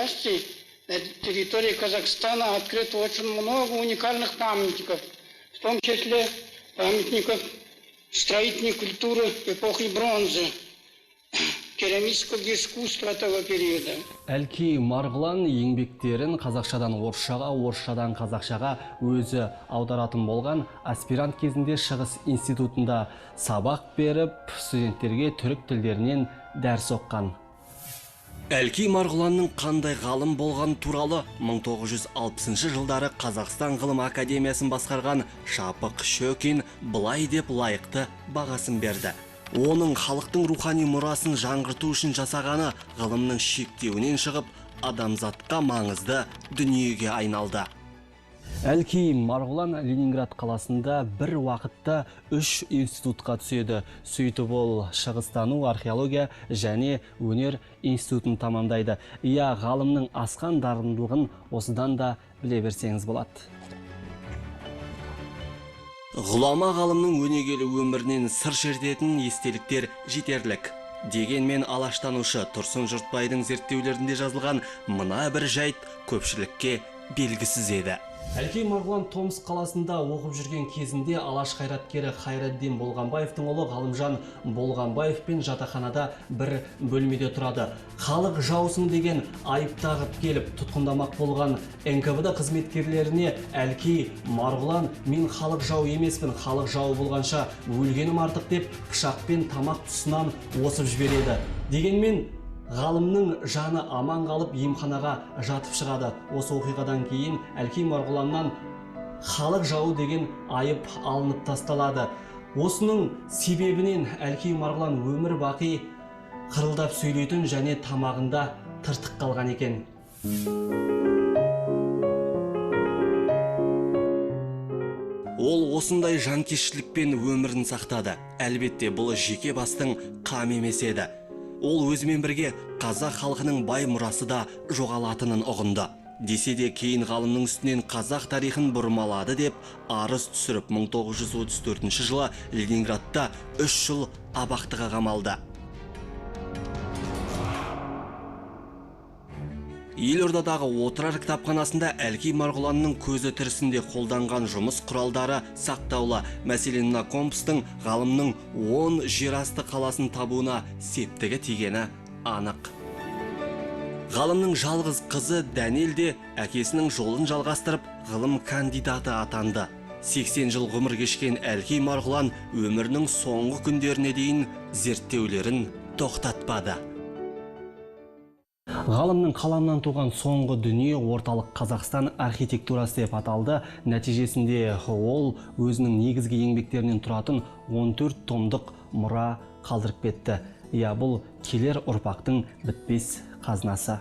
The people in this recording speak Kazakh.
власти на территории Казахстана открыто очень много уникальных памятников, в том числе памятников строительной культуры эпохи бронзы, керамического искусства этого периода. Әлкей Марғұлан еңбектерін қазақшадан орысшаға, орысшадан қазақшаға өзі аударатын болған. Аспирант кезінде Шығыс институтында сабақ беріп, студенттерге түрік тілдерінен дәріс оққан. Әлкей Марғұланның қандай ғалым болғаны туралы 1960 жылдары Қазақстан Ғылым Академиясын басқарған Шапық Шөкин былай деп лайықты бағасын берді. Оның халықтың рухани мұрасын жаңғырту үшін жасағаны ғылымның шектеуінен шығып, адамзатқа маңызды дүниеге айналды. Әлкей Марғұлан Ленинград қаласында бір уақытта 3 институтқа түседі. Сөйтіп ол Шығыстану, археология және өнер институтын тамамдайды. Иә, ғалымның асқан дарындылығын осыдан да біле берсеңіз болады. Ғұлама ғалымның өнегелі өмірінен сыр шертетін естеліктер жетерлік. Дегенмен алаштанушы Тұрсын Жұртбайдың зерттеулерінде жазылған мына бір жайт көпшілікке белгісіз еді. Әлкей Марғұлан Томск қаласында оқып жүрген кезінде алаш қайраткері Хайраддин Болғанбаевтың ұлы Ғалымжан Болғанбаевпен жатақханада бір бөлмеде тұрады. Халық жаусың деген айып тағып келіп тұтқындамақ болған НКВД қызметкерлеріне Әлкей Марғұлан мен халық жау емеспін, халық жауы болғанша өлгенім артық деп пышақпен тамақ тұсынан осып жібереді. Дегенмен ғалымның жаны аман қалып емханаға жатып шығады. Осы оқиғадан кейін Әлкей Марғұланнан халық жауы деген айып алынып тасталады. Осының себебінен Әлкей Марғұлан өмір бақи қырылдап сөйлейтін және тамағында тыртық қалған екен. Ол осындай жанкештілікпен өмірін сақтады. Әлбетте, бұл жеке бастың қамы емес еді. Ол өзімен бірге қазақ халқының бай мұрасы да жоғалатынын ұғынды. Десе де кейін ғалымның үстінен қазақ тарихын бұрмалады деп арыз түсіріп 1934 жылы Ленинградта 3 жыл абақтыға қамалды. Елордадағы Отырар кітапханасында Әлкей Марғұланның көзі тірісінде қолданған жұмыс құралдары сақтаулы. Мәселен, мына компастың ғалымның 10 жерасты қаласын табуына септігі тигені анық. Ғалымның жалғыз қызы Дәнел де әкесінің жолын жалғастырып, ғылым кандидаты атанды. 80 жыл ғұмыр кешкен Әлкей Марғұлан өмірінің соңғы күндеріне дейін зерттеулерін тоқтатпады. Ғалымның қаламынан туған соңғы дүние орталық Қазақстан архитектурасы деп аталды. Нәтижесінде ол өзінің негізгі еңбектерінен тұратын 14 томдық мұра қалдырып кетті. Иә, бұл келер ұрпақтың бітпес қазынасы.